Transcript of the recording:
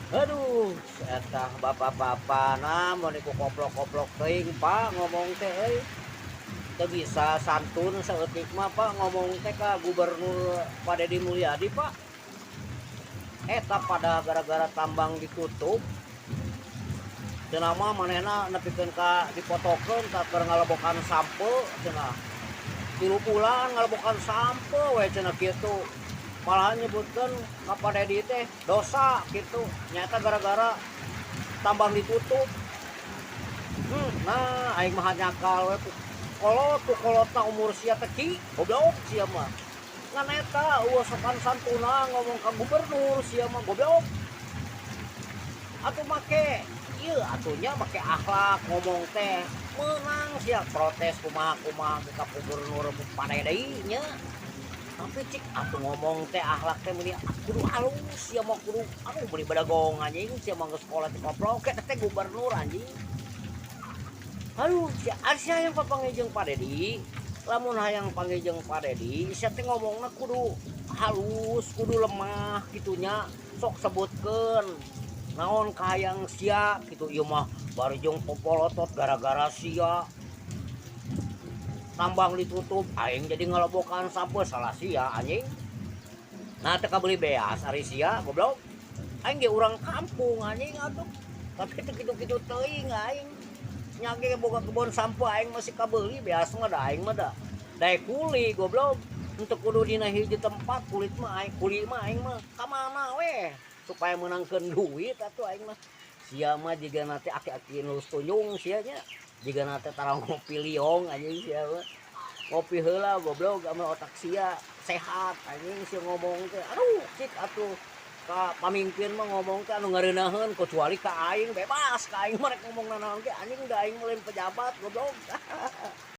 Aduh, eta bapak-bapak nah mun ku koplok-koplok teuing, Pak, ngomong teh euy. Teu bisa santun saeutik mah, Pak, ngomong teh ka Gubernur Pak Dedi Mulyadi, Pak. Eta pada gara-gara tambang ditutup. Cenah mah manehna nepikeun ka dipotokeun ka keur ngalebokan sampeu cenah. 3 bulan ngalebokan sampeu we cenah kitu. Malahan nyebutkeun ka Pak Dedi teh dosa gitu. Nyata gara-gara tambang ditutup. Nah aing mah nyakal we kolot ku kolotna umur sia teh ki, goblok sia mah. Ngan eta euweuh sopan santuna ngomong ka gubernur sia mah, goblok. Atuh make ieu atuh nya, make akhlak ngomong teh meunang sia protes kumaha-kumaha ka gubernur Pak Dedi nya. Tapi cik atuh ngomong teh akhlak teh meuni kudu halus sia mah, kudu aduh meuni badagong anjing sia mah, geus sekolah teh koplok eta teh gubernur anjing. Aduh, sia sia hayang papanggih jeung Pak Dedi, lamun hayang panggih jeung Pak Dedi, sia teh ngomongna kudu halus, kudu lemah kitu nya, sok sebutkeun naon kahayang sia kitu. Ieu mah bari jeung popolotot gara-gara sia tambang ditutup aing jadi ngelebokan sampeu, salah sia anjing. Nah, teu kabeli beas ari sia, goblok. Aing ge urang kampung anjing atuh, tapi teu kitu-kitu teuing. Aing nya ge boga kebon sampeu, aing masih kabeli beas mah da aing mah da daek kuli, goblok. Untuk kudu dina hiji tempat kulit mah aing, kuli mah aing mah ka mana we supaya meunangkeun duit atuh aing mah. Sia mah jigana teh aki-aki nu tunjung sia nya, jigana teh tara ngopi liong anjing sia mah. Ngopi heula, goblok, ame otak sia sehat anjing sia ngomong teh. Aduh, cik atuh ka pamimpin mah ngomong teh anu ngareunaheun, kecuali ka aing bebas, ka aing mah rek ngomong nanaon ge anjing, da aing mah lain pejabat, goblok.